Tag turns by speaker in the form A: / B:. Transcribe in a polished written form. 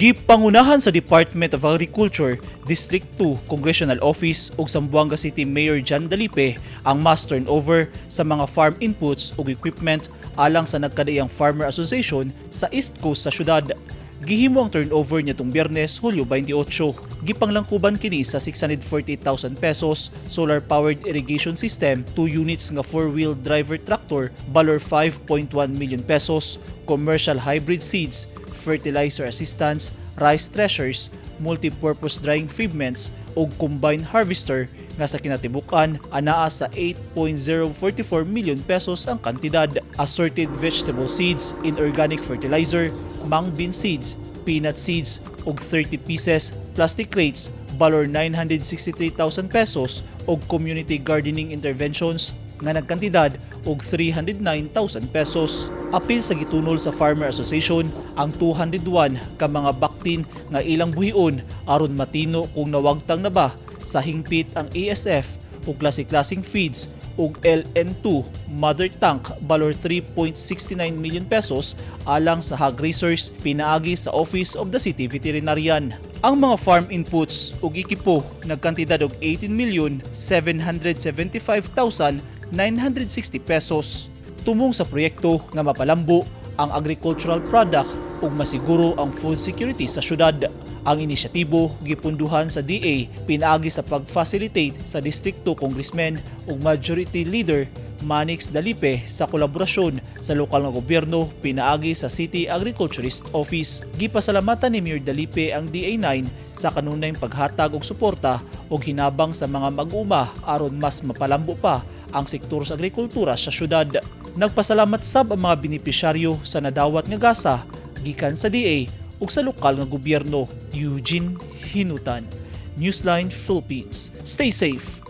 A: Gipangunahan sa Department of Agriculture, District 2 Congressional Office ug Zamboanga City Mayor John Dalipe ang mass turnover sa mga farm inputs ug equipment alang sa nagkadaiyang Farmer Association sa East Coast sa syudad. Gihimo ang turnover niadtong Biyernes, Hulyo 28. Gipanglangkuban kini sa 648,000 pesos solar powered irrigation system, 2 units nga four-wheel driver tractor valor 5.1 million pesos, commercial hybrid seeds, fertilizer assistance, rice threshers, multi-purpose drying implements ug combine harvester nga sa kinatibuk-an anaa sa 8.044 million pesos ang kantidad. Assorted vegetable seeds, inorganic fertilizer, mung bean seeds, peanut seeds ug 30 pieces plastic crates valor 963,000 pesos ug community gardening interventions nga nagkantidad og 309,000 pesos. Apil sa gitunol sa Farmer Association ang 201 ka mga baktin nga ilang buhion aron matino kung nawagtang na ba sa hingpit ang ASF ug klase-klaseng feeds ug LN2 mother tank valor 3.69 million pesos alang sa hog raisers pinaagi sa Office of the City Veterinarian. Ang mga farm inputs ug ekipo nagkantidad og 18,775,960 pesos. Tumong sa proyekto nga mapalambo ang agricultural product ug masiguro ang food security sa syudad. Ang inisyatibo gipunduhan sa DA pinaagi sa pag-facilitate sa District 2 Congressman ug Majority Leader Manix Dalipe sa kolaborasyon sa lokal nga gobyerno pinaagi sa City Agriculturist Office. Gipasalamatan ni Mayor Dalipe ang DA9 sa kanunayng paghatag og suporta ug hinabang sa mga mag-uma aron mas mapalambo pa ang sektor sa agrikultura sa syudad. Nagpasalamat sab ang mga benepisyaryo sa nadawat nga gasa gikan sa DA ug sa lokal nga gobyerno. Eugene Hinutan, Newsline Philippines. Stay safe.